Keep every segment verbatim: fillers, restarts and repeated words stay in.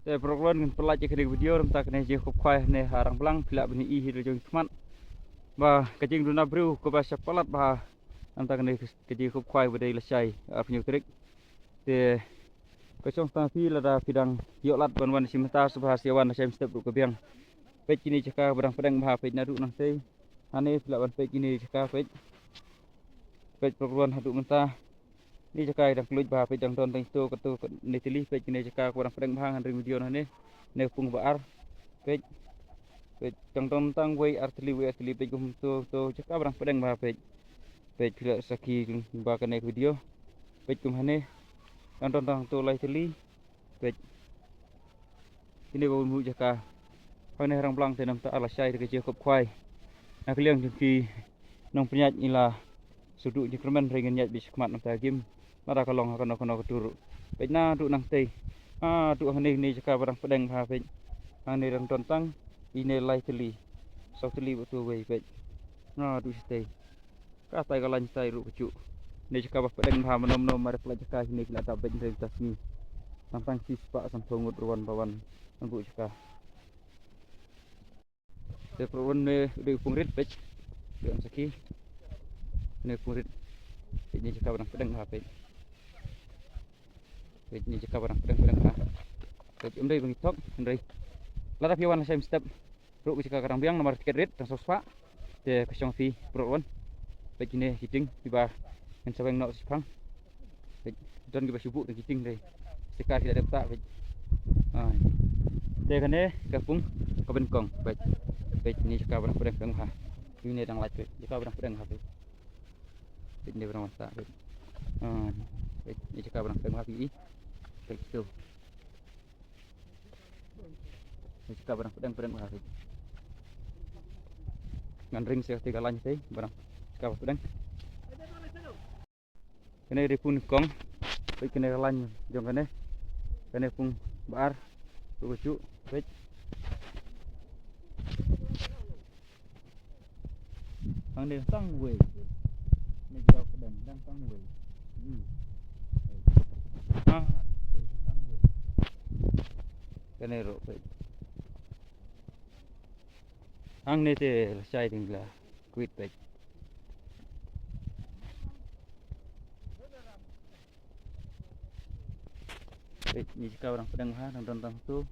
Te paralok ruh ngin pynlait ïa kane ka video, namar kane ka jingïakop khwai hangne ha Rangblang, phi lah ban ïohi ha ki jong ki khmat ba ka jingduna briew kaba sha palat bha. Namar kane ka jingïakop khwai ba dei lashai arphew hynñiew tarik. Te ka shong tang phi, lada phi dang ïoh lad ban wan shim mynta, sngewbha sa ïa wan lashai mynstep ruh ka biang. Peit kine ki jaka ba dang pdeng bha, peit naduh nangtei. Hangne phi lah ban peit kine ki jaka, peit. Peit paralok ruh haduh mynta. Kine ki jaka ki dang kylluid bha, peit, dang don tang ito kato kane tylli. Peit kine ki jaka kaba dang pdeng bha, ngan ring video nangne. Kane ka pung ba ar. Peit. Peit, dang don tang wei ar tylli, wei ar tylli, peit, kum to, to jaka ba dang pdeng bha, peit. Peit, phi lah sakhi ba kane ka video. Peit, kum hangne. Dang don tang to lai tylli. Peit. Kine ba bun buh jaka. Hangne ha Rangblang te namar lashai te ka jingïakop khwai. Na ka liang jong ki nongpynïaid ngi la shu duh jingkyrmen, hynrei ngin ïaid beit shakhmat namar ka gym. Lada ka long ha kano kano ka tur ruh. Peit naduh nangtei. Haduh hangne, kine ki jaka ba dang pdeng bha, peit. Hangne dang don tang ine lai tylli, saw tylli bad uwei, peit. Naduh shatei. Katai ka lain shatei ruh kajuh. Kine ki jaka ba pdeng bha, mano mano mar pynlait jaka kine ki la dap beit hynrei mynta sngi. Tang tang shispah sanphew ngut ruh wan ba wan ban buh jaka. Te paralok ruh, une u dei u pung rit, peit. Dei u sakhi. Une u pung rit. Peit, kine ki jaka ba dang pdeng bha, peit. Peit, kine ki jaka ba dang pdeng, pdeng bha. Peit, ym dei ba ngi thok hynrei lada phi wan lashai mynstep ruh ka jaka ka dang biang namar tiket rate tang saw spah. Te ka shong phi paralok ruh. Peit kine ki tieng kiba ngin sa weng noh shaphang. Peit, don kiba shu buh tang ki tieng, dei sticker ki la dep tah, peit. Ah. Te kane ka pung kaba nyngkong, peit. Peit, kine ki jaka ba dang pdeng, pdeng bha. Kine dang lait, peit, jaka ba dang pdeng bha, peit. Peit, kine ba dang wan tah, peit. Ah. Peit, kine ki jaka ba dang pdeng bha, peit. Peit, to. Kine ki jaka ba dang pdeng, pdeng bha, peit. Ngan ring sha kata ka lain te, ba dang, jaka ba pdeng. Kane ka dei pung nyngkong. Peit kane ka lain jong kane. Kane pung ba ar. Ruh kajuh, peit. Hangne dang tang wei. Kane ka dang pdeng, dang tang wei. Hmm. Ah, dang tang wei. Kane ruh, peit. Hangne te lashai dang la kwit, peit. Peit, kine ki jaka ba dang pdeng bha, dang don tang to.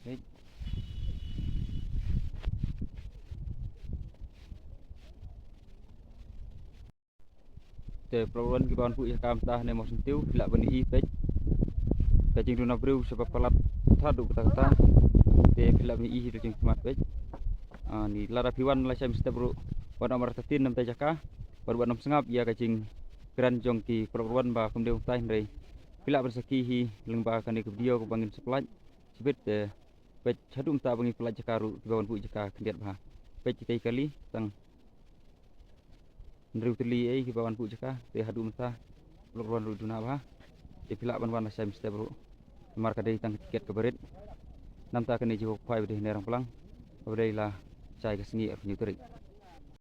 Peit. Te paralok ruh kiba wan buh jaka mynta hangne Mawsyntiu, phi lah ban ïohi, peit. Ka jingduna briew sha ba palat haduh katta katta. Te phi lah ban ïohi ha ki jingkhmat, peit. Ah, ni lada phi wan lashai mynstep ruh, wan ym artatien namar ka jaka, bad wan ym sngap ïa ka jingkren jong ki paralok ruh ba kumdei kumtai, hynrei phi lah ban sakhi hi lyngba kane ka video kaba ngin sa pynlait shibit. Te peit, haduh mynta ba ngi pynlait jaka ruh kiba wan buh jaka khyndiat bha. Peit, kitei kali tang hynriew tylli ei kiba wan buh jaka, te haduh mynta paralok ruh wan ruh duna bha. Te phi lah ban wan lashai mynstep ruh namar ka dei tang ka tiket kaba rit. Namar kane ka jingïakop khwai ba dei hangne ha Rangblang, kaba dei lashai ka sngi arphew hynñiew tarik.